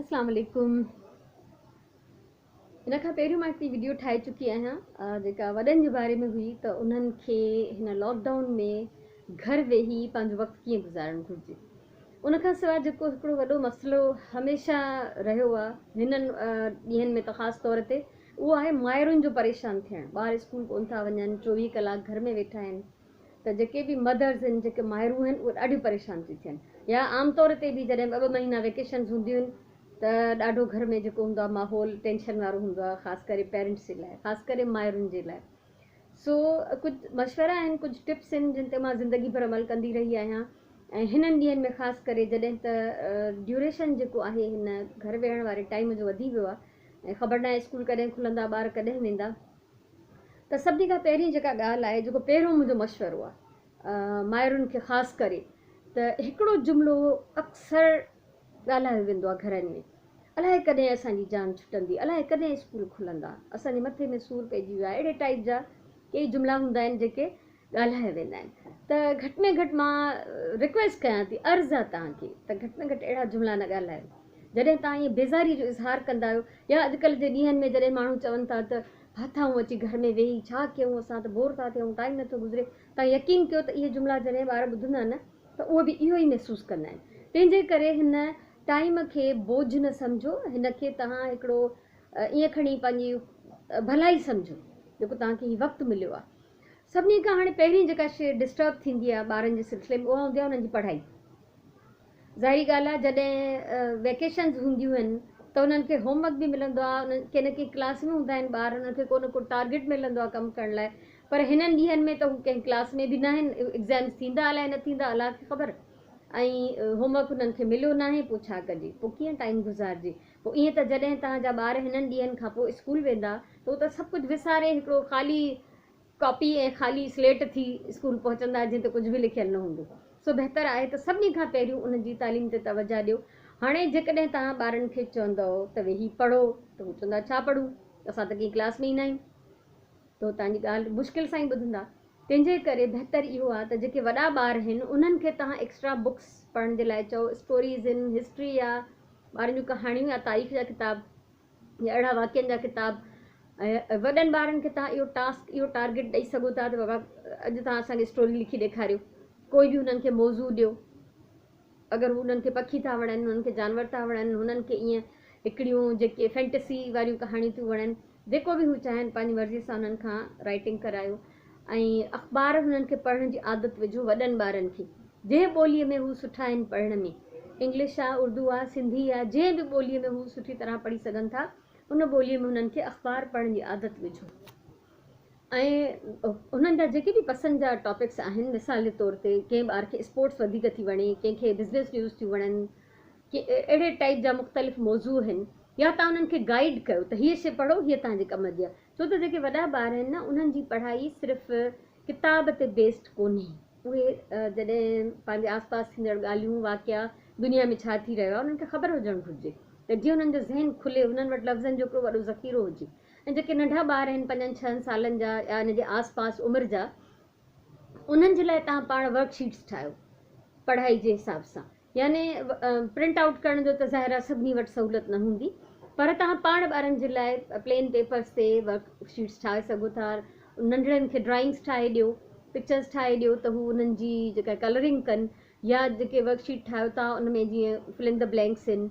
اسلام عليڪم ان کان پهريون مان هڪڙي وڊيو ٺاهي چڪي آهيان جيڪا وڏن جي باري ۾ هئي ته انهن کي هن لاڪ ڊائون ۾ گهر ويهي پنهنجو وقت ڪيئن گذارڻ گهرجي ان کان سواء جيڪو هڪڙو وڏو مسئلو هميشه رهيو آهي هنن ڏينهن ۾ ته خاص طور تي اهو آهي مائرن جو پريشان ٿيڻ ٻار اسڪول ڪون ٿا وڃن 24 ڪلاڪ گهر ۾ ويٺا آهن ته جيڪي به مدرز آهن جيڪي مائرون آهن اهي ڏاڍيون پريشان ٿيون ٿين يا عام طور تي به جڏهن ٻه ٻه مهينا ويڪيشنز هونديون آهن ته ڏاڍو گهر ۾ جيڪو هوندو آهي ماحول ٽينشن وارو هوندو آهي خاص ڪري پيرنٽس جي لاء خاص ڪري مائرن جي لاء سو ڪجهه مشورا آهن ڪجهه ٽپس آهن جن تي مان زندگي ڀر عمل ڪندي رهي آهيان ۽ هنن ڏينهن ۾ خاص ڪري جڏهن ته ڊيوريشن جيڪو آهي هن گهر ويهڻ واري ٽائيم جو وڌي ويو آهي ۽ خبر ناهي اسڪول ڪڏهن کلندا ٻار ڪڏهن ويندا ته سڀني کان پهرين جيڪا ڳالهه آهي جيڪو پهريون منهنجو مشورو آهي مائرن کي خاص ڪري ته هڪڙو جملو اڪثر ڳالهايو ويندو آهي گهرن ۾ الائي ڪڏهن اسان جي جان ڇٽندي الائي ڪڏهن اسڪول کلندا اسان جي مٿي ۾ سور پئجي ويو آهي اهڙي ٽائيپ جا ڪيئي جملا هوندا آهن جيڪي ڳالهايا ويندا آهن ته گهٽ ۾ گهٽ مان رڪويسٽ ڪيان ٿي عرض آهي توهان کي ته گهٽ ۾ گهٽ اهڙا جملا نه ڳالهايو جڏهن توهان ائين بيزاري جو اظهار ڪندا آهيو يا اڄڪلهه جي ڏينهن ۾ جڏهن ماڻهو چون ٿا ته ڦاٿا اچي گهر ۾ ويهي ڇا ڪيون اسان ته بور ٿا ٿيون ٽائيم نٿو گذري توهان يقين ڪيو ته اهي جملا جڏهن ٻار ٻڌندا نه ته اهي به اهو ئي محسوس ڪندا آهن تنهن جي ڪري هن ٽائيم کي بوجهه نه سمجهو هن کي توهان هڪڙو ائين کڻي پنهنجي ڀلائي سمجهو جيڪو توهان کي هي وقت مليو آهي سڀني کان هاڻي پهرين جيڪا شيء ڊسٽرب ٿيندي آهي ٻارن جي سلسلي ۾ اها هوندي آهي انهن جي پڙهائي. ظاهري ڳالهه آهي جڏهن ويڪيشنز هونديون آهن ته انهن کي هوم ورڪ به ملندو آهي انهن ڪي نه ڪي ڪلاس ۾ هوندا آهن ٻار انهن کي ڪو نه ڪو ٽارگيٽ ملندو آهي ڪم ڪرڻ لاء پر هنن ڏينهن ۾ ته هو ڪنهن ڪلاس ۾ به ناهن ايگزامز ٿيندا الائي نه ٿيندا الله کي خبر ۽ هوم ورڪ انهن کي مليو ناهي پوء ڇا ڪجي پوء ڪيئن ٽائيم گذارجي پوء ائين ته جڏهن توهان جا ٻار هنن ڏينهن کان پوء اسڪول ويندا ته هو ته سڀ ڪجهه وساري هڪڙو خالي ڪاپي ۽ خالي سليٽ ٿي اسڪول پهچندا جنهن تي ڪجهه به لکيل نه هوندو. سو بهتر آهي ته سڀني کان پهريون انهن جي تعليم تي توجهه ڏيو. هاڻي جيڪڏهن توهان ٻارن کي چوندؤ ته ويهي پڙهو ته هو چوندا ڇا پڙهون اسان ته ڪنهن ڪلاس ۾ ئي ناهيون ته هو توهان جي ڳالهه مشڪل سان ئي ٻڌندا. تنهن جي ڪري بهتر اهو آهي ته جيڪي وڏا ٻار آهن انهن کي توهان ايڪسٽرا بڪس پڙهڻ جي لاء چئو اسٽوريز آهن هسٽري آ ٻارن جون ڪهاڻيون يا تاريخ جا ڪتاب يا اهڙا واقعن جا ڪتاب ۽ وڏن ٻارن کي توهان اهو ٽاسڪ اهو ٽارگيٽ ڏئي سگهو ٿا ته بابا اڄ توهان اسان کي اسٽوري لکي ڏيکاريو ڪوئي به هنن کي موضوع ڏيو اگر هو انهن کي پکي ٿا وڻن هنن کي جانور ٿا وڻن هنن کي ائين هڪڙيون جيڪي فينٽسي واريون ڪهاڻيون ٿيون وڻن جيڪو به هو چاهين پنهنجي مرضي سان انهن کان رائيٽنگ ڪرايو ۽ اخبار هنن کي پڙهڻ جي عادت وجهو وڏن ٻارن کي جنهن ٻوليء ۾ هو سٺا آهن پڙهڻ ۾ انگلش آ اردو آ سنڌي آ جنهن به ٻوليء ۾ هو سٺي طرح پڙهي سگهن ٿا ان ٻوليء ۾ هنن کي اخبار پڙهڻ جي عادت وجهو ۽ هنن جا جيڪي به پسند جا ٽاپڪس آهن مثال جي طور تي ڪنهن ٻار کي اسپورٽس وڌيڪ ٿي وڻي ڪنهن کي بزنس نيوز ٿيون وڻن ڪي اهڙي ٽائيپ جا مختلف موضوع آهن يا توهان انهن کي گائيڊ ڪيو ته هيء شيء پڙهو هيء توهان جي ڪم جي آهي ڇو ته جيڪي وڏا ٻار آهن نه انهن جي پڙهائي صرف ڪتاب تي بيسڊ ڪونهي اهي جڏهن پنهنجي آس پاس ٿيندڙ ڳالهيون واقعا دنيا ۾ ڇا ٿي رهيو آهي انهن کي خبر هجڻ گهرجي ته جيئن انهن جو ذهن کلي انهن وٽ لفظن جو هڪڙو وڏو ذخيرو هجي ۽ جيڪي ننڍا ٻار آهن پنجن ڇهن سالن جا يا ان جي آس پاس عمر جا انهن جي لاء توهان پاڻ ورڪ شيٽس ٺاهيو پڙهائي جي حساب سان يعني پرنٽ آئوٽ ڪرڻ جو ته ظاهر آهي سڀني وٽ سهولت نه هوندي پر توهان پاڻ ٻارن جي لاء پلين پيپرس تي ورڪ شيٽس ٺاهي سگهو ٿا ننڍڙن کي ڊرائنگس ٺاهي ڏيو پڪچرس ٺاهي ڏيو ته هو انهن جي جيڪا ڪلرنگ ڪن يا جيڪي ورڪ شيٽ ٺاهيو ٿا ان ۾ جيئن فل ان the blanks آهن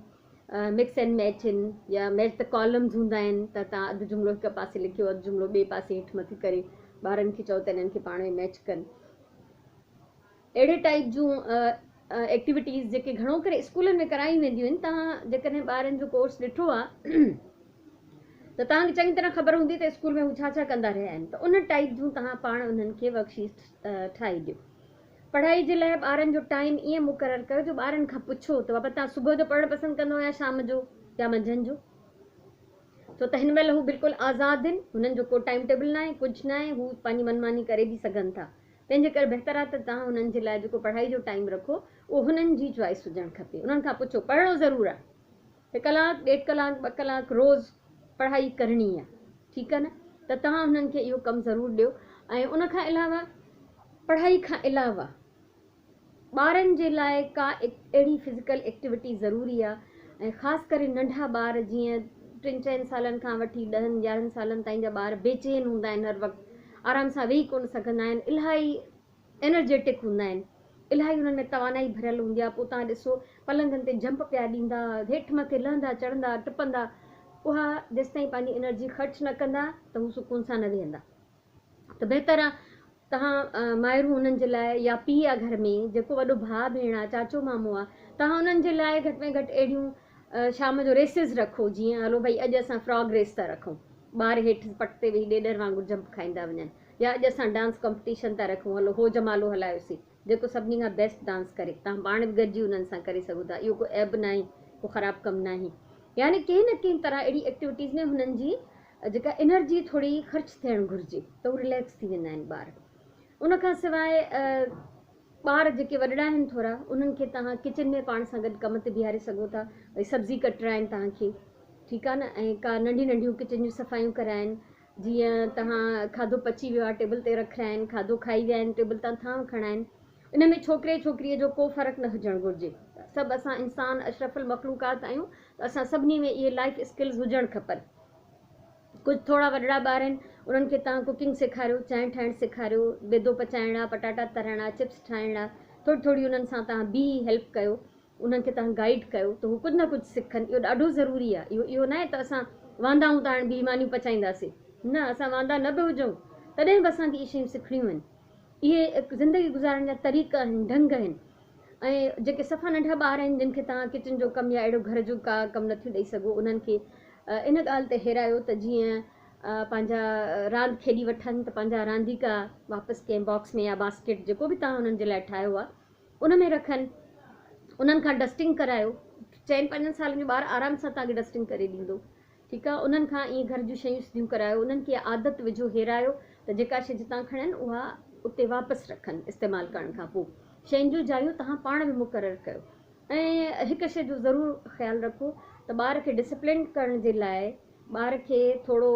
مڪس اينڊ ميچ آهن يا ميچ the columns هوندا آهن ته توهان اڌ جملو هڪ پاسي لکيو اڌ جملو ٻئي پاسي هيٺ مٿي ڪري ٻارن کي چئو ته انهن کي پاڻ ۾ ميچ ڪن اهڙي ٽائيپ جون ايڪٽيوٽيز جيڪي گهڻو ڪري اسڪولن ۾ ڪرايون وينديون آهن توهان جيڪڏهن ٻارن جو ڪورس ڏٺو آهي ته توهان کي چڱي طرح خبر هوندي ته اسڪول ۾ هو ڇا ڇا ڪندا رهيا آهن ته ان ٽائيپ جون توهان پاڻ انهن کي ورڪشيٽس ٺاهي ڏيو پڙهائي جي لاء ٻارن جو ٽائيم ائين مقرر ڪيو جو ٻارن کان پڇو ته بابا توهان صبح جو پڙهڻ پسند ڪندو يا شام جو يا منجهند جو ڇو ته هن مهل هو بلڪل آزاد آهن هنن جو ڪو ٽائيم ٽيبل ناهي ڪجهه ناهي هو پنهنجي من ماني ڪري به سگهن ٿا تنهن جي ڪري بهتر آهي ته توهان هنن جي لاء جيڪو پڙهائي جو ٽائيم رکو اهو هنن جي چوائس هجڻ کپي انهن کان پڇو پڙهڻو ضرور آهي هڪ ڪلاڪ، ڏيڍ ڪلاڪ، ٻه ڪلاڪ روز پڙهائي ڪرڻي آ ٺيڪ آ نه ته توهان هنن کي اهو ڪم ضرور ڏيو ۽ ان کان علاوه پڙهائي کان علاوه ٻارن جي لاء ڪا اهڙي فزيڪل ايڪٽيوٽي ضروري آ ۽ خاص ڪري ننڍا ٻار جيئن ٽن چئن سالن کان وٺي ڏهن يارهن سالن تائين جا ٻار بيچين هوندا آهن هر وقت آرام سان ويهي ڪونه سگهندا آهن الاهي انرجيٽڪ هوندا آهن الاهي انهن ۾ توانائي ڀريل هوندي آهي پوء توهان ڏسو پلنگن تي جمپ پيا ڏيندا هيٺ مٿي لهندا چڙهندا ٽپندا اها جيستائين پنهنجي انرجي خرچ نه ڪندا ته هو سڪون سان نه ويهندا ته بهتر آ توهان مائرون انهن جي لاء يا پيء آ گهر ۾ جيڪو وڏو ڀاء ڀيڻ آ چاچو مامو آ توهان انهن جي لاء گهٽ ۾ گهٽ اهڙيون شام جو ريسز رکو جيئن هلو ڀئي اڄ اسان فراگ ريس ٿا رکون ٻار هيٺ پٽ تي ويهي ڏيڏر وانگر جمپ کائيندا وڃن يا اڄ اسان ڊانس ڪمپٽيشن ٿا رکون هلو هو جمالو هلايوسين جيڪو سڀني کان بيسٽ ڊانس ڪري توهان پاڻ به گڏجي انهن سان ڪري سگهو ٿا اهو ڪو عيب ناهي ڪو خراب ڪم ناهي يعني ڪنهن نه ڪنهن طرح اهڙي ايڪٽيوٽيز ۾ هنن جي جيڪا انرجي ٿوري خرچ ٿيڻ گهرجي ته هو رليڪس ٿي ويندا آهن ٻار ان کان سواء ٻار جيڪي وڏڙا آهن ٿورا انهن کي توهان ڪچن ۾ پاڻ سان گڏ ڪم تي بيهاري سگهو ٿا ڀئي سبزي ڪٽرائن توهان کي ٺيڪ آهي نه ۽ ڪا ننڍيون ننڍيون ڪچن جون صفايون ڪرائن جيئن توهان کاڌو پچي ويو آهي ٽيبل تي رکرائن کاڌو کائي ويا آهن ٽيبل تان ٿانو کڻائن ان ۾ ڇوڪري ڇوڪريء جو ڪو فرق نه هجڻ گهرجي. سڀ اسان انسان اشرف المخلوقات آهيون ته اسان سڀني ۾ اهي لائيف اسڪلز هجڻ کپن. ڪجهه ٿورا وڏڙا ٻار آهن انهن کي توهان ڪوڪنگ سيکاريو، چانهه ٺاهڻ سيکاريو، بيدو پچائڻ آ، پٽاٽا ترڻ آ، چپس ٺاهڻ آ، ٿوري ٿوري انهن سان توهان بيهي هيلپ ڪيو، انهن کي توهان گائيڊ ڪيو ته هو ڪجهه نه ڪجهه سکن، اهو ڏاڍو ضروري آ، اهو اهو ناهي ته اسان واندا آهيون ته هاڻي بيهي مانيون پچائينداسين، نه اسان واندا نه به هجون تڏهن به اسان کي اهي شيون سکڻيون آهن. اهي زندگي گذارڻ جا طريقا آهن، ڍنگ آهن ۽ جيڪي صفا ننڍا ٻار آهن جن کي توهان ڪچن جو ڪم يا اهڙو گهر جو ڪا ڪم نٿيون ڏئي سگهو انهن کي ان ڳالهه تي هيرايو ته جيئن پنهنجا راند کيڏي وٺن ته پنهنجا رانديڪا واپس ڪنهن باڪس ۾ يا باسڪيٽ جيڪو به توهان انهن جي لاء ٺاهيو آهي ان ۾ رکن انهن کان ڊسٽنگ ڪرايو چئن پنجن سالن جو ٻار آرام سان توهان کي ڊسٽنگ ڪري ڏيندو ٺيڪ آ انهن کان ائين گهر جون شيون سڌيون ڪرايو انهن کي اها عادت وجهو هيرايو ته جيڪا شي جتان کڻن اها اتي واپس رکن استعمال ڪرڻ کان پوء شين جون جايون توهان پاڻ به مقرر ڪيو ۽ هڪ شي جو ضرور خيال رکو ته ٻار کي ڊسپلنڊ ڪرڻ جي لاء ٻار کي ٿورو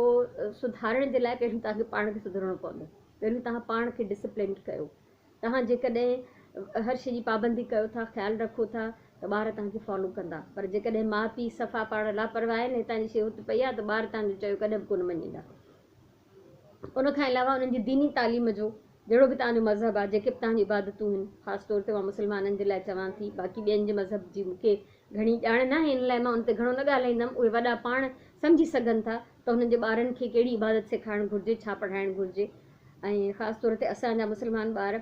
سڌارڻ جي لاء پهريون توهان کي پاڻ کي سڌرڻو پوندو پهريون توهان پاڻ کي ڊسپلنڊ ڪيو توهان جيڪڏهن هر شيء جي پابندي ڪيو ٿا، خيال رکو ٿا ته ٻار توهان کي فالو ڪندا. پر جيڪڏهن ماء پيء صفا پاڻ لاپرواهه آهن، هتان جي شيء هت پئي آهي ته ٻار توهان جو چيو ڪڏهن به ڪونه مڃيندا. ان کان علاوه انهن جي ديني تعليم جو جهڙو به توهان جو مذهب آهي، جيڪي به توهان جون عبادتون آهن، خاص طور تي مان مسلمانن جي لاء چوان ٿي، باقي ٻين جي مذهب جي مون کي گهڻي ڄاڻ ناهي، ان لاء مان ان تي گهڻو نه ڳالهائيندم، اهي وڏا پاڻ سمجهي سگهن ٿا ته هنن جي ٻارن کي ڪهڙي عبادت سيکارڻ گهرجي، ڇا پڙهائڻ گهرجي. ۽ خاص طور تي اسان جا مسلمان ٻار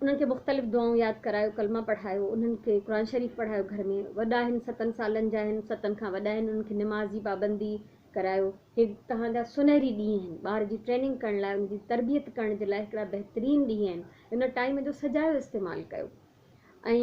انهن کي مختلف دعائون ياد ڪرايو ڪلما پڙهايو انهن کي قرآن شريف پڙهايو گهر ۾ وڏا آهن ستن سالن جا آهن ستن کان وڏا آهن انهن کي نماز جي پابندي ڪرايو هي توهان جا سنهري ڏينهن آهن ٻار جي ٽريننگ ڪرڻ لاء ان جي تربيت ڪرڻ جي لاء هڪڙا بهترين ڏينهن آهن ان ٽائيم جو سجايو استعمال ڪيو ۽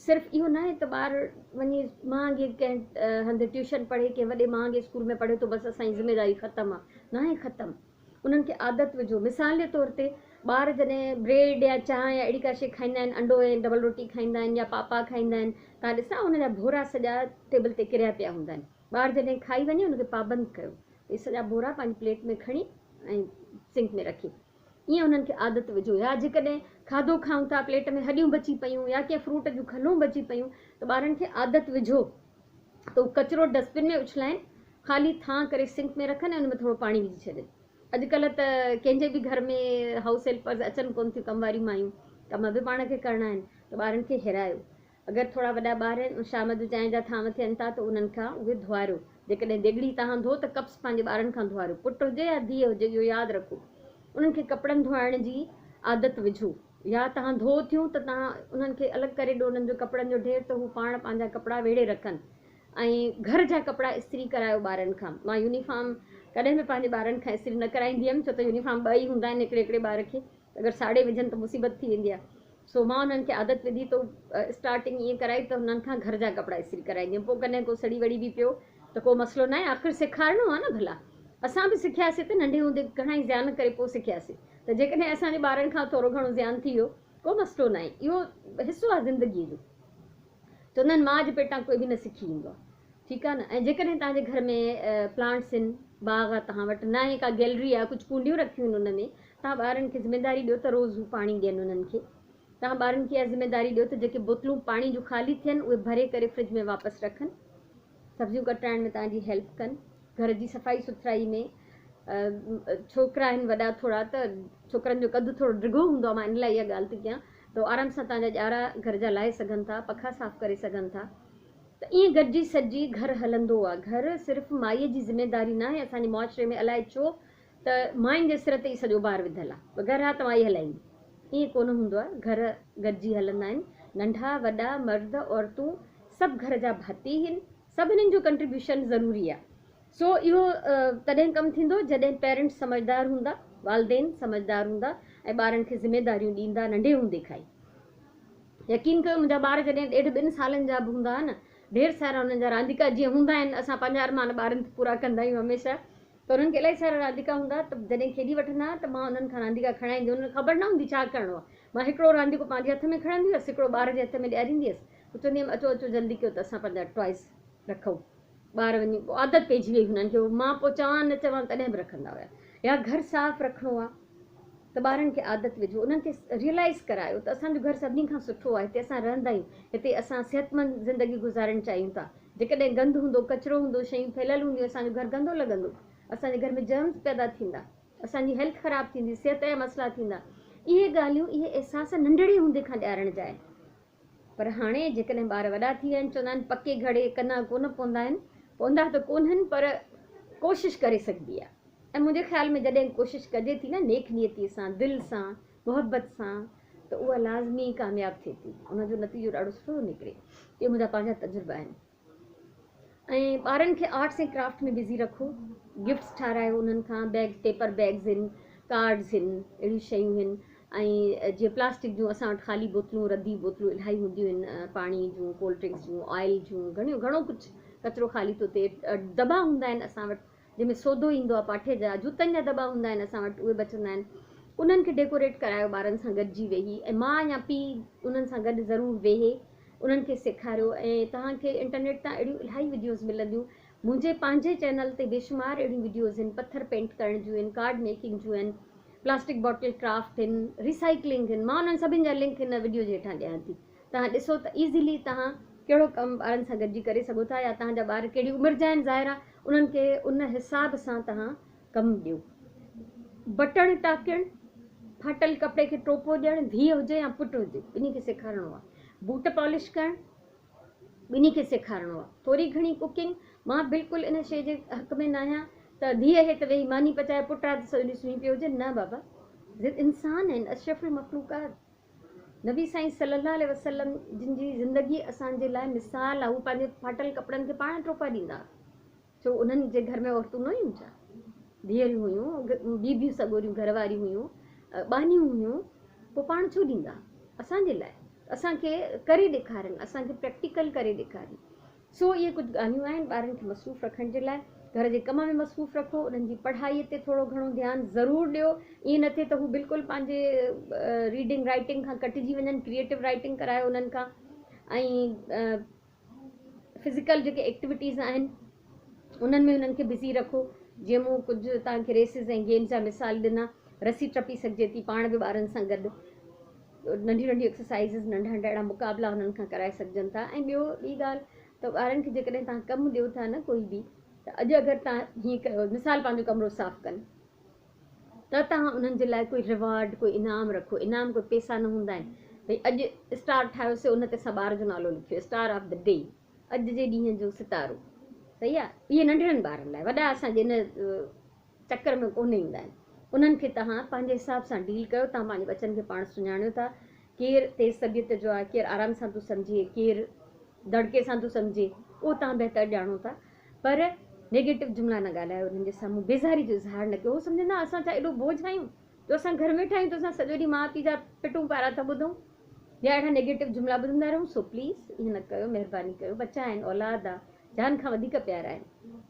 صرف اهو ناهي ته ٻار وڃي مهانگي ڪنهن هنڌ ٽيوشن پڙهي ڪنهن وڏي مهانگي اسڪول ۾ پڙهي ٿو بس اسان جي ذميواري ختم آهي ناهي ختم انهن کي عادت وجهو مثال جي طور تي ٻار جڏهن بريڊ يا چانهه يا اهڙي ڪا شيء کائيندا آهن انڊو ۽ ڊبل روٽي کائيندا آهن يا پاپا کائيندا آهن توهان ڏسندا ان جا ڀورا سڄا ٽيبل تي ڪريا پيا هوندا آهن ٻار جڏهن کائي وڃي ان کي پابند ڪيو ته اهي سڄا ڀورا پنهنجي پليٽ ۾ کڻي ۽ سنڪ ۾ رکي ائين انهن کي عادت وجهو يا جيڪڏهن کاڌو کائون ٿا پليٽ ۾ هڏيون بچي پيون يا ڪنهن فروٽ جون کلون بچي پيون ته ٻارن کي عادت وجهو ته هو ڪچرو ڊسٽ بن ۾ اڇلائين خالي ٿانء ڪري سنڪ ۾ رکن ۽ ان ۾ ٿورو پاڻي وجهي ڇڏين اڄڪلهه ته ڪنهن جي به گهر ۾ هائوس هيلپرز اچن ڪونه ٿيون ڪم واريون مايون ڪم به پاڻ کي ڪرڻا آهن ته ٻارن کي هيرايو اگر ٿورا وڏا ٻار آهن ۽ شام جو چانهه جا ٿانو ٿين ٿا ته انهن کان اهي ڌوئاريو. جيڪڏهن ديڳڙي توهان ڌو ته ڪپس پنهنجي ٻارن کان ڌوئاريو. پٽ هجي يا ڌيء هجي اهو ياد رکو. انهن کي ڪپڙن ڌوئائڻ جي عادت وجهو. يا توهان ڌو ٿيون ته توهان انهن کي الڳ ڪري ڏيو انهن جو ڪپڙن جو ڍير ته هو پاڻ پنهنجا ڪپڙا ويڙهي رکن ۽ گهر جا ڪپڙا استري ڪرايو ٻارن کان. مان يونيفارم ڪڏهن به پنهنجي ٻارن کان استري نه ڪرائيندي هيم ڇو ته يونيفارم ٻه ئي هوندا آهن هڪڙي هڪڙي ٻار کي. اگر ساڙي وجهن ته مصيبت ٿي ويندي آهي سو مان انهن کي عادت وڌي ته اسٽارٽنگ ائين ڪرائي ته انهن کان گهر جا ڪپڙا استري ڪرائيندي هيم پوء ڪڏهن ڪو سڙي وڙي به پيو ته ڪو مسئلو ناهي آخر سيکارڻو آهي نه ڀلا اسان به سکياسي ته ننڍي هوندي گهڻا ئي زيان ڪري پوء سکياسي ته جيڪڏهن اسان جي ٻارن کان ٿورو گهڻو زيان ٿي ويو ڪو مسئلو ناهي اهو حصو آهي زندگي جو چوندا آهن ماء جي پيٽان ڪوئي به نه سکي ايندو آهي ٺيڪ آهي نه ۽ جيڪڏهن توهان جي گهر ۾ پلانٽس آهن باغ آهي توهان وٽ ناهي ڪا گيلري آهي ڪجهه ڪونڊيون رکيون آهن ان ۾ توهان ٻارن کي ذميداري ڏيو ته روز هو پاڻي ڏين انهن کي توهان ٻارن کي اها ذميداري ڏيو ته جيڪي بوتلون پاڻي جون خالي ٿين اهي ڀري ڪري فرج ۾ واپس رکن سبزيون ڪٽرائڻ ۾ توهان جي هيلپ ڪن، گهر جي صفائي سٿرائي ۾. ڇوڪرا آهن وڏا ٿورا ته ڇوڪرن جو قد ٿورو ڊگهو هوندو آهي، مان ان لاء اها ڳالهه ٿي ڪيان ته آرام سان توهان جا ڄارا گهر جا لاهي سگهن ٿا، پکا صاف ڪري سگهن ٿا. ته ائين گڏجي سڏجي گهر هلندو آهي. گهر صرف مائيء جي ذميداري ناهي، اسان جي معاشري ۾ الائي ڇو ته ماين جي سر تي ئي سڄو بار وڌل آهي، گهر آ ته مائي هلائيندي. ائين ڪونه هوندو آهي، گهر گڏجي هلندا آهن، ننڍا وڏا، مرد عورتون سڀ گهر جا ڀاتي هن، سڀنين جو ڪنٽريبيوشن ضروري آهي. سو اهو تڏهن ڪم ٿيندو جڏهن پيرنٽس سمجهدار هوندا، والدين سمجهدار هوندا ۽ ٻارن کي ذميداريون ڏيندا ننڍي هوندي کان ئي. يقين ڪيو منهنجا ٻار جڏهن ڏيڍ ٻن سالن جا به هوندا ها نه، ڍير سارا انهن جا رانديڪا جيئن هوندا آهن، اسان پنهنجا ارمان ٻارن تي پورا ڪندا آهيون هميشه، ته انهن کي الاهي سارا رانديڪا هوندا ته جڏهن کيڏي وٺندا ها ته مان انهن کان رانديڪا کڻائيندي هيس، انهن کي خبر نه هوندي ڇا ڪرڻو آهي، مان هڪڙو رانديڪو پنهنجي هٿ ۾ کڻندي هيس، هڪڙو ٻار جي هٿ ۾ ڏياريندي هيس، پوء چوندي هيم اچو اچو جلدي ڪيو ته اسان پنهنجا ٽوائز رکون، ٻار وڃي پوء عادت پئجي وئي هنن کي، مان پوء چوان نه چوان تڏهن به رکندا هيا، يا گهر صاف رکڻو آهي ته ٻارن کي عادت وجهو، انهن کي ريئلائيز ڪرايو ته اسان جو گهر سڀني کان سٺو آهي، هتي اسان رهندا آهيون، هتي اسان صحتمند زندگي گذارڻ چاهيون ٿا. جيڪڏهن گند هوندو، ڪچرو هوندو، شيون ڦهليل هونديون، اسان جو گهر گندو لڳندو، اسان جي گهر ۾ جرمز پيدا ٿيندا، اسان جي هيلٿ خراب ٿيندي، صحت جا مسئلا ٿيندا. اهي ڳالهيون، اهي احساس ننڍڙي هوندي کان ڏيارڻ جا آهن. پر هاڻي جيڪڏهن ٻار وڏا ٿي ويا آهن، چوندا آهن پڪي گهڙي ڪنا ڪونه پوندا آهن، پوندا ته ڪونهن پر ڪوشش ڪري سگهبي آهي ۽ منهنجي خيال ۾ جڏهن ڪوشش ڪجي ٿي نه نيڪ نيتي سان، دل سان، محبت سان ته اها لازمي ڪامياب ٿئي ٿي، ان جو نتيجو ڏاڍو سٺو ٿو نڪري. اهي منهنجا پنهنجا تجربا آهن. ۽ ٻارن کي آرٽس ۽ ڪرافٽ ۾ بزي رکو، گفٽس ٺارايو انهن کان، بيگز، پيپر بيگز هن، ڪارڊز هن، اهڙيون شيون هن ۽ جيئن پلاسٽڪ جون اسان وٽ خالي بوتلون، ردي بوتلون الاهي هونديون آهن، پاڻي جون، ڪولڊ ڊرنڪس جون، آئل جون، گهڻيون گهڻو ڪجهه ڪچرو خالي ٿو ٿئي، دٻا هوندا آهن اسان وٽ جنهن ۾ سودو ايندو آهي پاٺي جا جوتن جا دٻا هوندا آهن اسان وٽ اهي بچندا آهن انهن کي ڊيڪوريٽ ڪرايو ٻارن سان گڏجي ويهي ۽ ماء يا پيء انهن سان گڏ ضرور ويهي انهن کي سيکاريو ۽ توهان کي انٽرنيٽ تان اهڙيون الاهي وڊيوز ملنديون منهنجي پنهنجي چينل تي بيشمار اهڙيون وڊيوز آهن پٿر پينٽ ڪرڻ جون آهن ڪارڊ ميڪنگ جون آهن پلاسٽڪ باٽل ڪرافٽ آهن ريسائيڪلنگ آهن مان انهن سڀني جا لنڪ هن وڊيو جي هيٺان ڏيان ٿي توهان ڏسو ته ايزيلي توهان ڪهڙو ڪم ٻارن سان گڏجي ڪري سگهو ٿا يا توهان جا ٻار ڪهڙي عمر جا آهن ظاهر آهي انهن کي ان حساب سان توهان ڪم ڏيو. بٽڻ ٽاڪڻ، ڦاٽل ڪپڙي کي ٽوپو ڏيڻ، ڌيء هجي يا پٽ هجي ٻنهي کي سيکارڻو آهي. بوٽ پالش ڪرڻ ٻنهي کي سيکارڻو آهي. ٿوري گهڻي ڪوڪنگ، مان بلڪل ان شيء جي حق ۾ ناهيان ته ڌيء اهي ته ويهي ماني پچائي پٽ آهي ته سڄو ڏينهن سمهي پيو هجي، نه بابا انسان آهن اشرف المخلوقات. نبي سائين صلي الله عليه وسلم جن جي زندگي اسان جي لاء مثال آهي، هو پنهنجي ڦاٽل ڪپڙن کي پاڻ ٽوپا ڏيندا ها، ڇو انهن جي گهر ۾ عورتون نه هيون ڇا؟ ڌيئريون هيون، بيبيون سڳوريون گهر واريون هيون، ٻانهيون هيون، پوء پاڻ ڇو ڏيندا ها؟ اسان جي لاء، اسان کي ڪري ڏيکارين، اسان کي پريڪٽيڪل ڪري ڏيکارين. سو اهي ڪجهه ڳالهيون آهن ٻارن کي مصروف رکڻ جي لاء. گهر جي ڪم ۾ مصروف رکو، انهن جي پڙهائي تي ٿورو گهڻو ڌيان ضرور ڏيو، ائين نه ٿئي ته هو بلڪل پنهنجي ريڊنگ رائيٽنگ کان ڪٽجي وڃن، ڪريئيٽو رائيٽنگ ڪرايو انهن کان ۽ فزيڪل جيڪي ايڪٽيوٽيز آهن انهن ۾ انهن کي بزي رکو، جيئن مون ڪجهه توهان کي ريسز ۽ گيمز جا مثال ڏنا، رسي ٽپي سگهجي ٿي پاڻ به ٻارن سان گڏ. ننڍيون ننڍيون ايڪسرسائيزز ننڍا ننڍا اهڙا مقابلا هنن کان ڪرائي سگهجن ٿا ۽ ٻيو ٻي ڳالهه ته ٻارن کي جيڪڏهن توهان ڪم ڏيو ٿا نه ڪوئي به ته اڄ اگر توهان هيئن ڪيو مثال پنهنجو ڪمرو صاف ڪن ته توهان انهن جي لاء ڪوئي ريوارڊ ڪوئي انعام رکو انعام ڪوئي پيسا نه هوندا آهن ڀئي اڄ اسٽار ٺاهيوسي ان تي اسان ٻار جو نالو لکيو اسٽار آف the D اڄ جي ڏينهن جو ستارو صحيح آهي اهي ننڍڙن ٻارن لاء وڏا اسان جي ان چڪر ۾ ڪونه ايندا آهن. انهن کي توهان پنهنجي حساب سان ڊيل ڪيو. توهان پنهنجي ٻچن کي پاڻ سڃاڻيو ٿا. ڪير تيز طبيعت جو آهي، ڪير آرام سان ٿو سمجهي، ڪير دڙڪي سان ٿو سمجهي، اهو توهان بهتر ڄاڻو ٿا. پر نيگيٽو جملا نه ڳالهايو، انهن جي سامهون بيزاري جو اظهار نه ڪيو. هو سمجهندا اسان ڇا ايڏو بوجهه آهيون جو اسان گهر ۾ ويٺا آهيون ته اسان سڄو ڏينهن ماء پيء جا پٽون پارا ٿا ٻڌون يا اهڙا نيگيٽو جملا ٻڌندا رهون. سو پليز ائين نه ڪيو، مهرباني ڪيو. ٻچا آهن، اولاد آهي، جان کان وڌيڪ پيارا آهن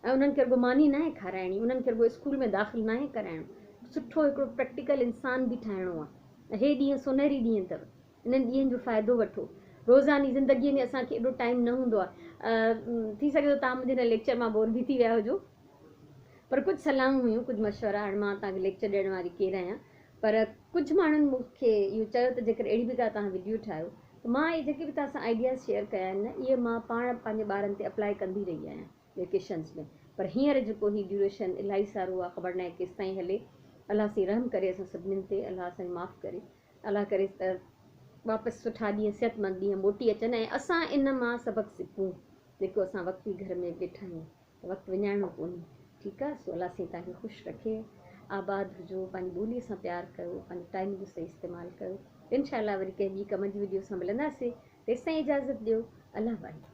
۽ انهن کي رڳو ماني ناهي کارائڻي، انهن کي رڳو اسڪول ۾ داخل ناهي ڪرائڻو، سٺو هڪڙو پريڪٽيڪل انسان به ٺاهڻو آهي ۽ هي ڏينهن سونهري ڏينهن اٿو، انهن ڏينهن جو فائدو وٺو. روزاني زندگيء ۾ اسان کي ايڏو ٽائيم نه هوندو آهي. ٿي سگهي ٿو توهان منهنجي هن ليڪچر مان بور به ٿي ويا هجو، پر ڪجهه صلاحون هيون، ڪجهه مشورا، هاڻي مان توهان کي ليڪچر ڏيڻ واري ڪير آهيان، پر ڪجهه ماڻهن مون کي اهو چيو ته جيڪر اهڙي به ڪا توهان وڊيو ٺاهيو ته مان اهي جيڪي به توهان سان آئيڊياز شيئر ڪيا آهن نه اهي مان پاڻ پنهنجي ٻارن تي اپلائي ڪندي رهي آهيان. ويڪيشنز ۾ پر هينئر جيڪو هي ڊيوريشن الاهي سارو آ خبر ناهي ڪيستائين هلي الله سائين رحم ڪري اسان سڀنين تي الله سائين معاف ڪري الله ڪري ته واپس سٺا ڏينهن صحتمند ڏينهن موٽي اچن ۽ اسان ان مان سبق سکون جيڪو اسان وقتي گهر ۾ ويٺا آهيون ته وقت وڃائڻو ڪونهي ٺيڪ آ سو الله سائين توهان کي خوش رکي آباد هجو پنهنجي ٻولي سان پيار ڪيو پنهنجي ٽائيم جو صحيح استعمال ڪيو انشاء الله وري ڪنهن ٻي ڪم جي وڊيو سان ملنداسي تيستائين اجازت ڏيو الله واهي.